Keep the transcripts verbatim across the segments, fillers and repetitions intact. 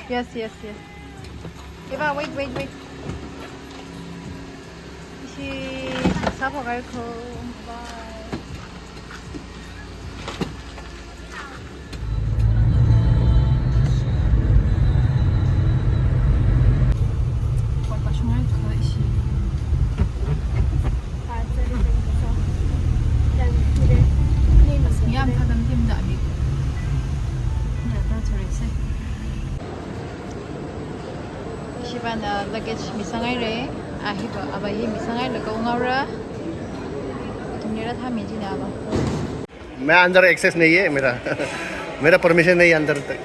Yes, yes, yes. Eva, wait, wait, wait. Ishi, sabo gai ko. Bye. Yam thāda mathemda mi. Ya, that's what I say. Ishi ivāna luggage misāngaira. Ahi ba, ava hi misāngaira, kau ngaora. Ithumli rāthāmi jina ava. मैं अंदर एक्सेस नहीं है मेरा। मेरा परमिशन नहीं है अंदर तक।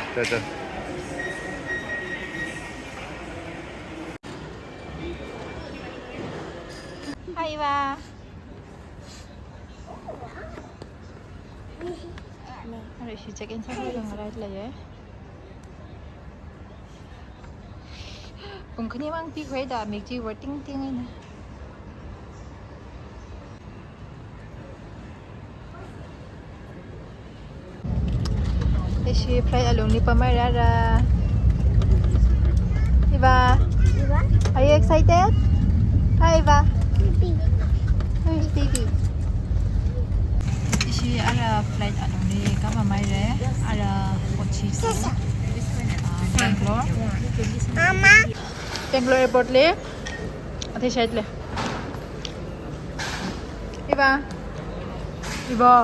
अच्छा, अच्छा। Hi, Eva. Ara ishi check-in sākhui ngarāi leiya. Pung khani mang pikhuida, mik chi vār tingting eina. Ishi flight alungli pamhaira. Eva. Eva? Are you excited? Hi, Eva. Baby. Who is baby? Ishi ara flight alungli kapamhaira. Ara Kochi to, uh, Bangalore. Mama. Bangalore airport li. Athei shai le. Eva. Eva.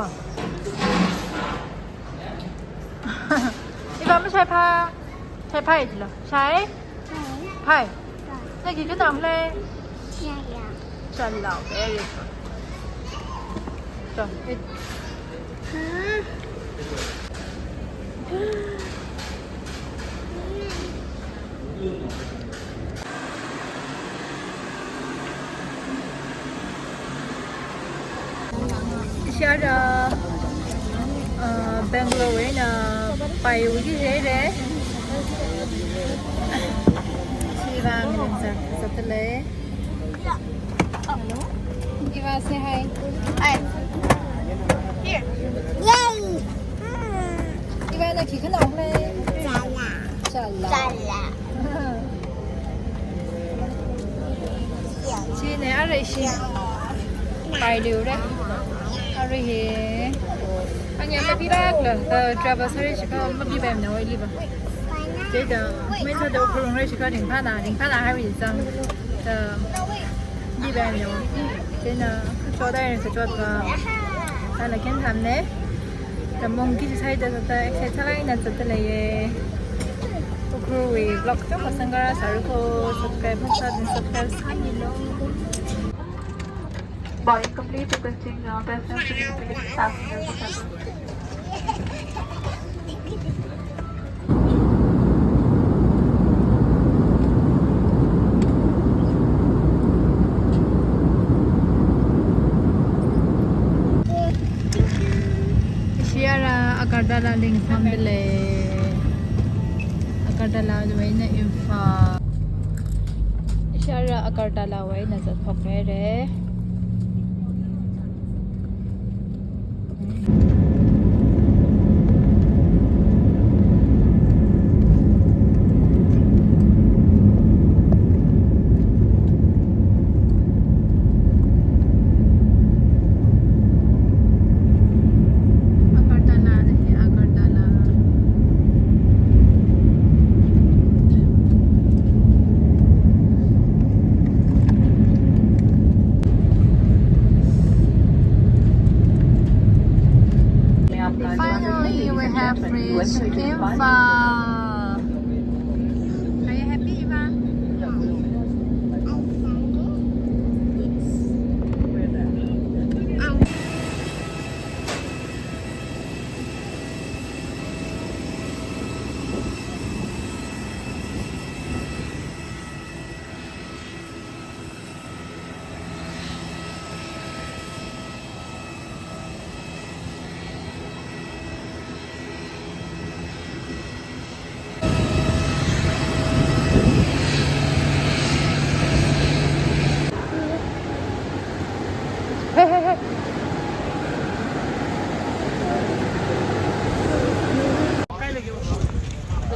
Eva, mashai pha. Shai pha ithla. Shai? Pha. Na khi khanang le? Chala, very good. So, it. Ishi ara, uh, Bangalore eina paiuki jire. Ishi vang ningzak zatle. Hello. Eva, say hi. Hi. Here. Yay. Eva, na khi khanang le? Chala. Chala. Chala. Chieina ara ishi pailuira. Ara hi. Anya mapirakla, uh, travel sāra shikha mapipaimana oiliva. Chieina, main sāda Ukhrul rai shikha ringphāna, ringphāna haira zang. Uh, mapipaimana. Chieina, kachot eina kachotva. Ala ken thamne. Tamong ki sāhaida sāda, excite sālāk eina zatda leiya. Ukhrulwui vlog chungkha sangara sāra ko, subscribe masāda subscribe sāmilu. Boarding complete, requesting, uh, passengers to please fasten your seat belt. Ishi ara Agartala lingsamda lei. Agartala wui eina Imphal. Ishi ara Agartala wui eina zatphok haira. Agartala, Agartala. Finally, we have reached Imphal. Are you happy, Eva?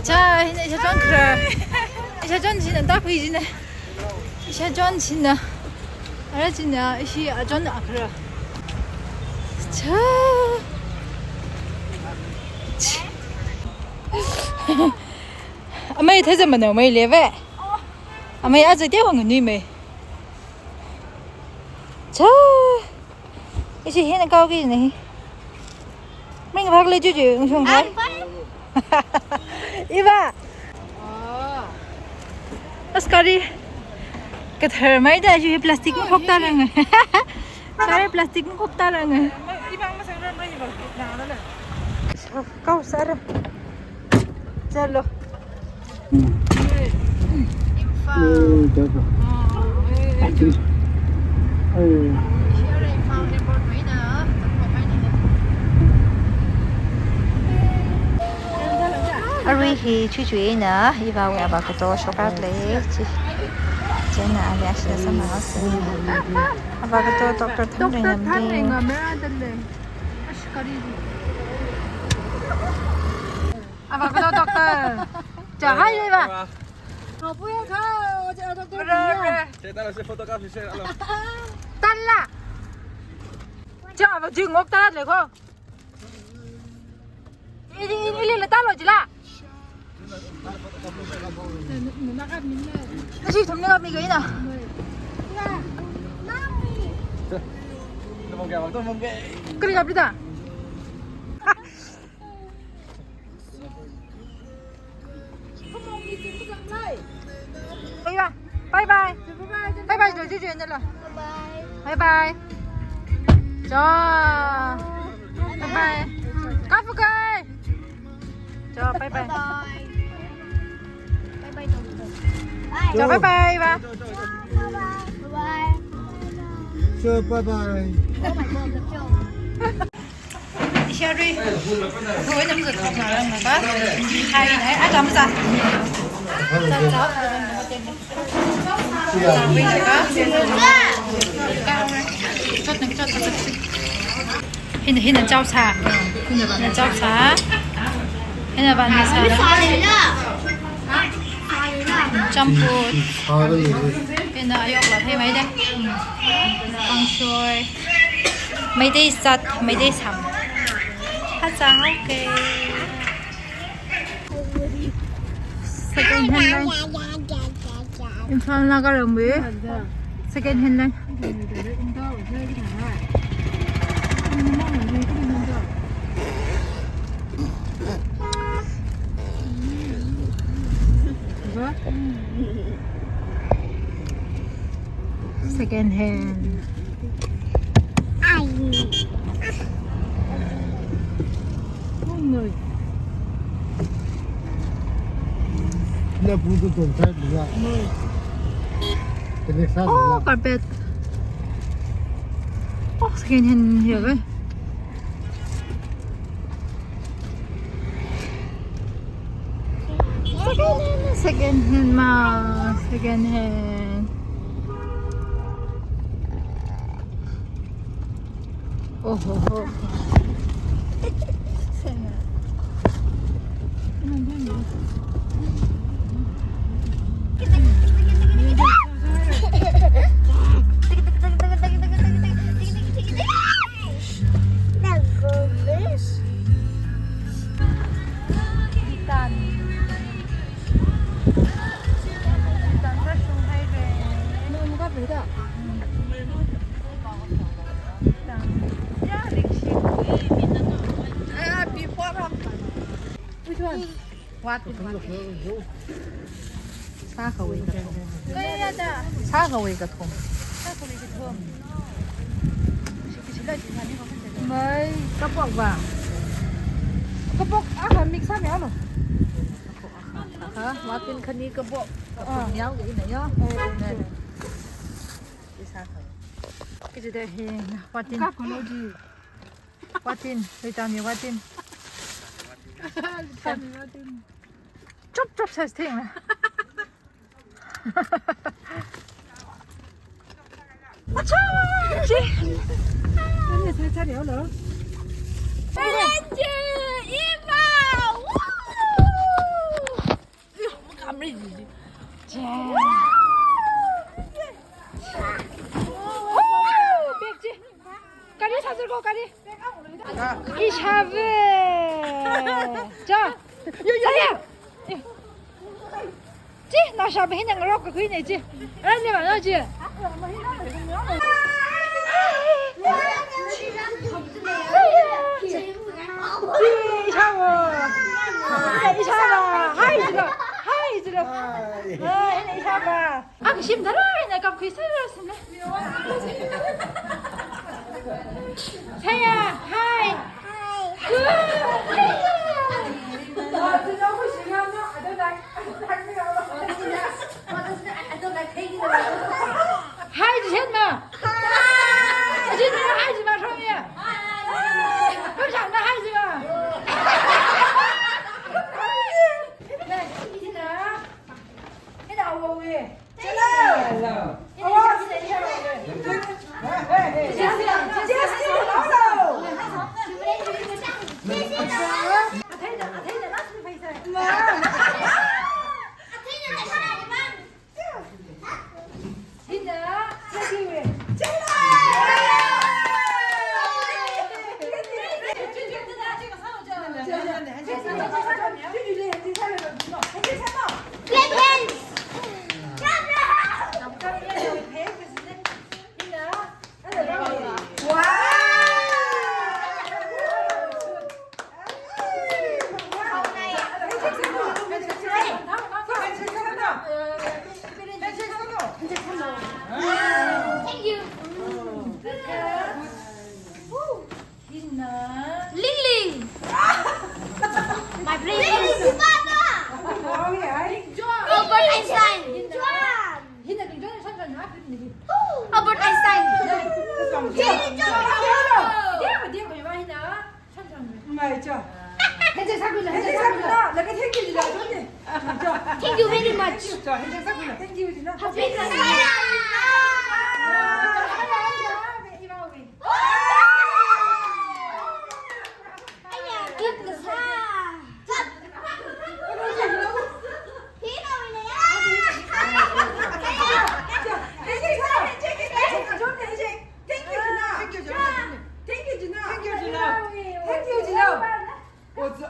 Cha, hina isha chon khara. Isha chon china takhui china. Isha chon china. Ara china ishi achon akhara. Cha. Amei thazamana mei leve. Amei aja te hong nui mei. Cha. Ishi hina kau ki nahi. Ming bhag le juju ngshong khai. Iva. Askari. Kathar mai da ju plastic makhok ta rang. Kare plastic makhok ta rang. Kau sara. Chalo. Arui hi chuchu eina, iva wui avocado shokat lei chi. Chieina ali ashida samhao se. Avocado doctor Thangreina mdi. Avocado doctor. Cha hai iva. Khaopuya kha, oja doctor Bra, biya. Bra. Che, talo se photocopy se, alo. Tala. Cha, aba jing ngok tala le ko. Ini, ini, ini le talo jila. Aji thumni ka mi ka ina. Che, lo mong kya, lo mong kya. Kari ka pita. Bye bye. Bye bye. Bye bye, jo, jo, jo, nalo. Bye bye. Bye bye. Jo. Bye bye. Kafu kai. Jo, bye bye. Bye bye. Bye bye, Jo. Jo, bye bye, bye. Bye bye. Jo, bye bye. Oh my God, Jo. Ishari. Kawai nam zat thong na rang na ka. Hai, hai, a jam za. Za, za. Za, wei na ka. Chot na, chot, chot, chot. Hina, hina chao sa. Hina chao sa. Hina ban sa. Champut. Hina ayok la thei mai de. Kangshoi. Meitei zat, Meitei sam. Hacha, okay. Second hand line. Imphal Naga ramwui second hand line. Second hand. Na bu tu don sai bu la. Kene sa bu la. Oh, carpet. Oh, second hand here, eh? Second hand, second hand ma, second hand. Oh ho ho. Which one? What? Sākhawui kathum. Kaya da. Sākhawui kathum. Sākhawui kathum. Mai, kapok ba. Kapok, ah, mix up ya lo. Aha, watin khani kapok. Kapok yao ina ya. Eh, eh. Isa ka. Kiji de hi, watin. Ka kolo ji. Watin, Leitami watin. Leitami watin. Chop chop size thing. Acha! Ji! Ani sai sai yo lo. Challenge! Iva! Woo! Chi, nashāva hina ngarok kakhuina chi. Arane va, no chi. Chi, ishāva. Ishāva. Hi, jilo. Hi, jilo. Hi. Hi, ishāva. Ang shim tharā eina kapkhui sāra sāna. Saya, hi. Hi. Good. Hi, Jishen ma. Hi. Jishen, hi, Jishen ma, show me. Hi. Hi, Jishen ma. Clap hands. Clap, clap. Wow. Thank you. Ling Ling. My brain is Albert Einstein. Albert Einstein. Thank you very much. Happy New Year. Thank you, Jina. Thank you, Jina. Thank you, Jina.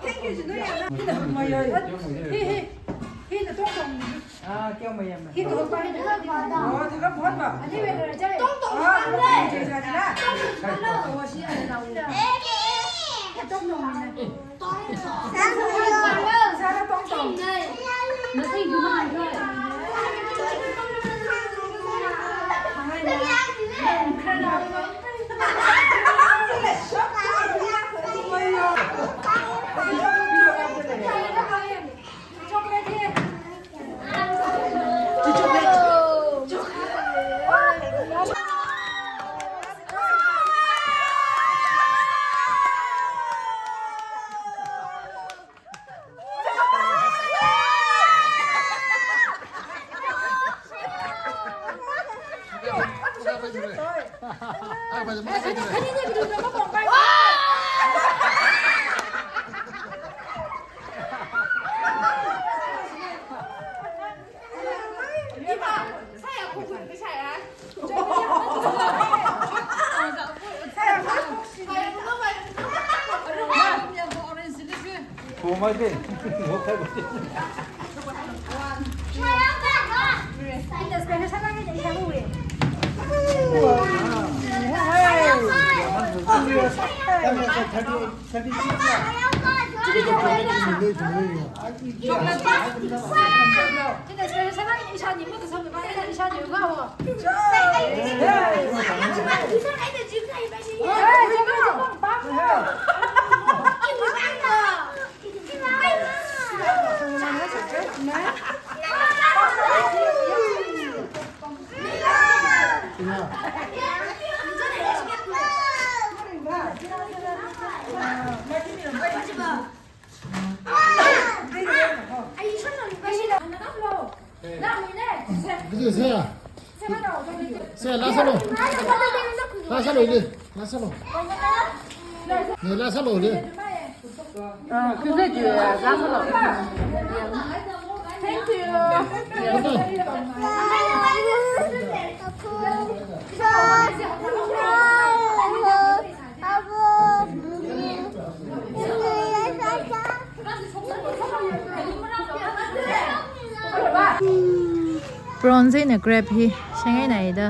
Thank you, Jina. Hi, hi. Hi, na tong tong. Ah, kya maya maya. Hi, tong tong. Oh, thaka bahut ba. Ani we na jai. Tong tong. Ah, tong tong. Tong tong. Sara tong tong. Video saya. Saya, laa sālu. Laa sālu, ili. Laa sālu. Ni laa sālu, ili. Ah, kizai ji, laa sālu. Thank you. Photo. Prawns eina crab hi shaingaina da.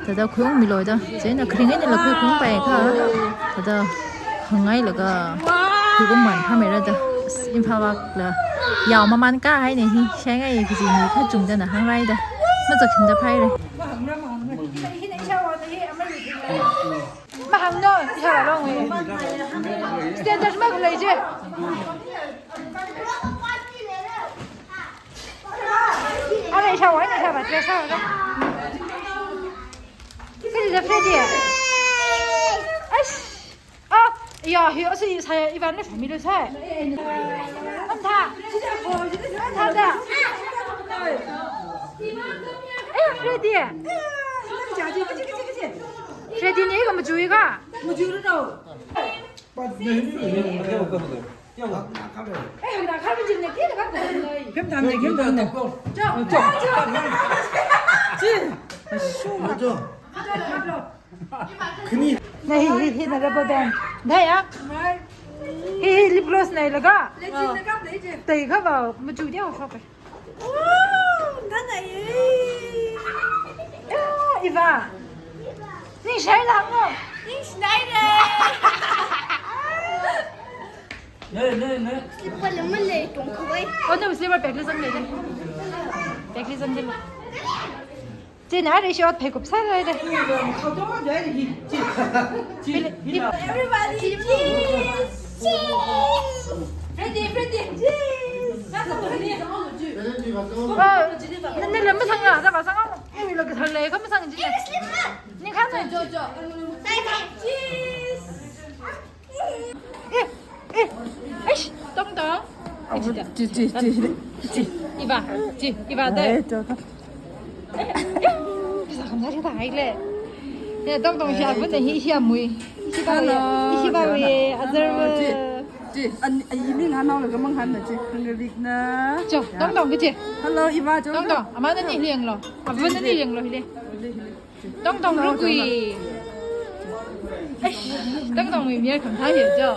Thāda khuiungmilu da. Chieina kharing einala khui khuiungpai kha. Thāda hānghailaga khuiungman phameira da. Imphal vakla yao maman kahaina hi, shaingai kaji mi kachungkhana hāngrai da. Mazakshingda phaira. Mahāngno, ishāvā long we. Standard makhalei chi. Ara ishāvā, ishāvā, dress ishāvā. Kaji da Freddy? Aish. Ah, ya, hi, asu, saya, Ivan na family sai. Antha. Antha da. Eh, Freddy. Freddy ni ka mujui ka. Mujui ro. Nei, hi, hi, na rubber band. Dai ya? Hi, hi, lip gloss neilaga. Tei kha ba, mujui diao shokai. Oh, Iva. Ningshai lang no. Ningshai lang. Ne, ne, ne. Slipper lam le tong kawai. Oh, no, slipper bag li zang le. Bag li zang le. Chieina ara ishi ot phaikup sāra da. Everybody, cheese! Cheese! Freddy, Freddy, cheese! Oh, nana lam masang la, da masang ang. Ei, la kasang le, ka masang ji. Ni kha jo, jo, jo. Cheese! Eh, eh, eish, Tongtong. Awo, chi, chi, chi, chi. Iva, chi, Iva de. Eh, to, to. Isa kamsa chi ta hai le. Ya, Tongtong siya pun hi siya mui. Isiva we, hello, isiva we, hello. Azar we. Chi, chi, an, an, imi nganao le kamang han na chi. Hungry na. Jo, ya. Tongtong ke chi. Hello, Iva, jo. Tongtong, ama nani liang lo. Ava nani liang lo hile. Hile, hile. Tongtong rukui. Eish, Tongtong mi mir kham thai yo jo.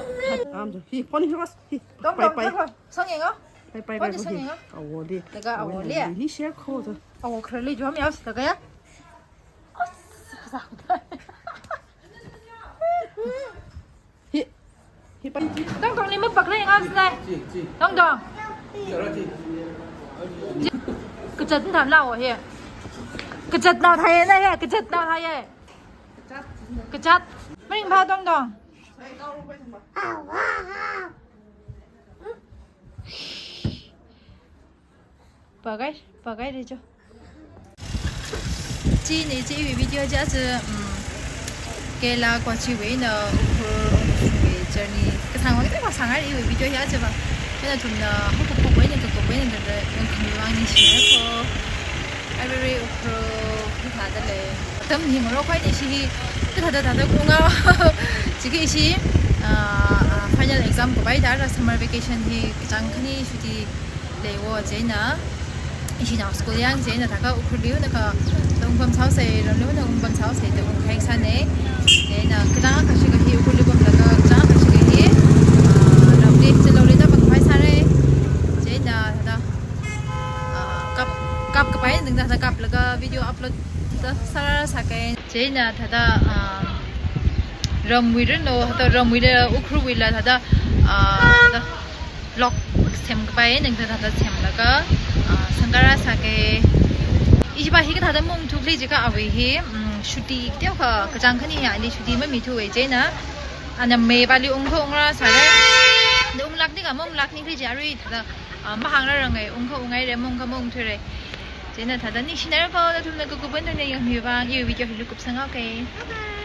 Am jo. Hi, phone hi ras. Hi. Tongtong, pai, pai. Tongtong. Sang yeng o. Pai, pai, phone pai, hi sang yeng o. Awo le. Laga awo le. Ni share ko jo. Awo khrali jo mi aus laga ya. Os, sa. Hi. Hi pa. Tongtong ni mapak lei ngasnai. Chi, chi. Tongtong. Chi, chi. Kachat tham lao hi. Kachat nao thai na hi, kachat nao thai hi. Kachat. Maringphā Tongtong. Pakai, pakai de jo. Chieina chi iwui video chi aja, um, Kerala Kochi wui eina Ukhrul ungshungwui journey. Kasāng wui eina kasāng ara iwui video hi aja va. Eina nathumna haokaphok wui eina kakap wui eina da da yangkhami vang ningshina ko. Arui Ukhrul hithāda lei. Atam hi ngarokhai ni shi hi. Kathāda thāda kunga. Chiki shi, ah, ah, final exam kapai da ra summer vacation hi kachāng khani shuti lei wo chieina, ishi nao school yang chieina thākha Ukhrul liuna kha ungpam sāhaosei, ram liuna ungpam sāhaosei da ungkahai sānei. Chieina kachāng kashi kahi Ukhrul li pamlaga kachāng kashi kahi, ah, ram li chilo li da pangpai sāra. Chieina thāda, ah, kap, kap kapai ning da thāda kaplaga video upload da sāra sākei. Chieina thāda, ah, ramwui rino, thāda ramwui le Ukhrul wui la thāda, ah, thāda vlog sem kapai ningda thāda semlaga, ah, sangkara sākei. Ishi pa hi kathāda maungthu khalei jiakha awui hi, mm, shuti teokha kachāng khani ya, ali shuti mamithu wui chieina. Ana May pali ungkha ungra sāra. Da unglak ni ka maunglak ni khalei ji arui thāda, ah, mahāngra rangai ungkha ungaira maungkha maungthuira. Chieina thāda ningshina ko nathumna kakap wui eina yangmi vang, iwui video hi lukup sangao kei. Bye bye.